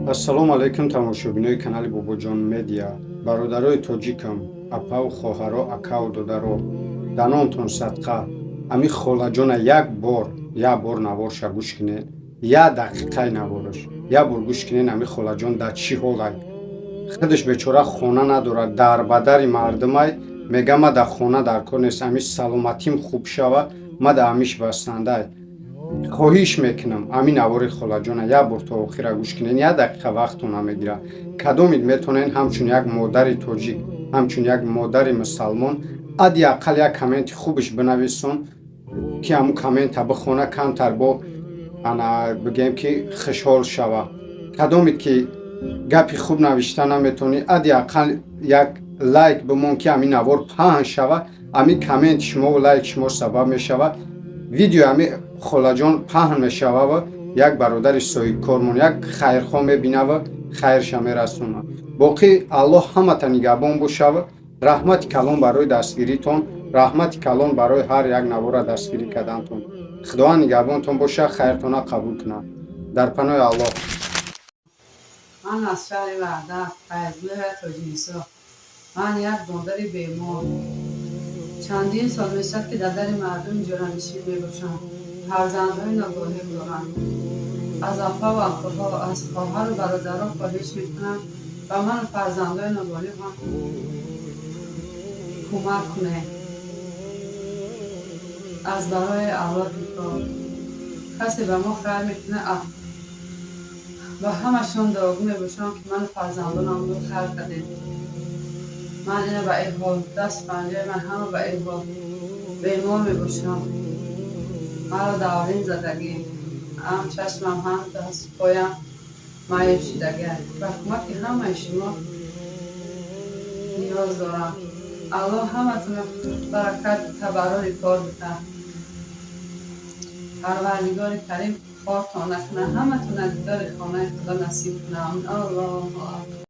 Ассалому алайкум, тамошобинои канали Бобоҷон Медиа, бародарои тоҷикам, апаву хоҳаро, акаву додаро, данонтон садқа. Ами холаҷона як бор, як бор наворша гӯш кунед, як дақиқаи навораш як бор гӯш кунед. Ами холаҷон дар чӣ ҳолай? Худаш бечора хона надорад, дар бадари мардумай. Мега: «Ма дар хона дар кор нест, ами саломатим хуб шава, ма да амиш басандай». Хоҳиш мекунам, ами навори холаҷона як бор то охира гӯш кунед, як дақиқа вақтон намегирад. Кадомид метавонед, ҳамчун як модари тоҷик, ҳамчун як модари мусалмон, ади ақал як комменти хубиш бинависон, ки ҳамун коммента бихона, камтар бо ана бигем, ки хушҳол шава. Кадомид ки гапи хуб навишта наметавонӣ, ади ақал як лайк бимон, ки ҳамин навор паҳн шава. Ҳамин комменти шумову лайки шумо сабаб мешавад, видеои ҳами холаҷон паҳн мешавава, як бародари соҳибкормон, як хайрхоҳ мебинава, хайрша мерасонад. Боқӣ Аллоҳ ҳамата нигаҳбон бошава. Раҳмати калон барои дастгиритон, раҳмати калон барои ҳар як навора дастгирӣ кардантон. Худованд нигаҳбонтон боша, хайртона қабул кунад. Дар паноҳи Аллоҳ. Ман аз шаҳри Ваҳдат, Файзгӯҳи Тоҷинисо. Ман як модари бемор. Чандин сол мешавад, ки дар дари мардум иҷоранишин мебошам. Фарзандҳои ноболиғ дорам. Аз апаву акоҳо, аз хоҳару бародарон хоҳиш мекунам, ба ману фарзандҳои ноболиғам кӯмак кунед. Аз барои Аллоҳи пок. Касе ба мо хайр мекунад, ба ҳамашон дуогӯ мебошам, ки ману фарзандонамро хайр кардед. Ман ина ба ин ҳол, даст панҷаи ман ҳама ба ин ҳол бемор мебошам. Маро даврин задагӣ, ҳам чашмам, ҳам дасту поям маъюб шудагиам. Ба кӯмаки ҳамаи шумо ниёз дорам. Аллоҳ ҳаматонро баракат, табаррури кор бидиҳад. Парвардигори Карим хортон накунад, ҳаматонро дидори хонаи Худо насиб кунад. Аллоҳу акбар.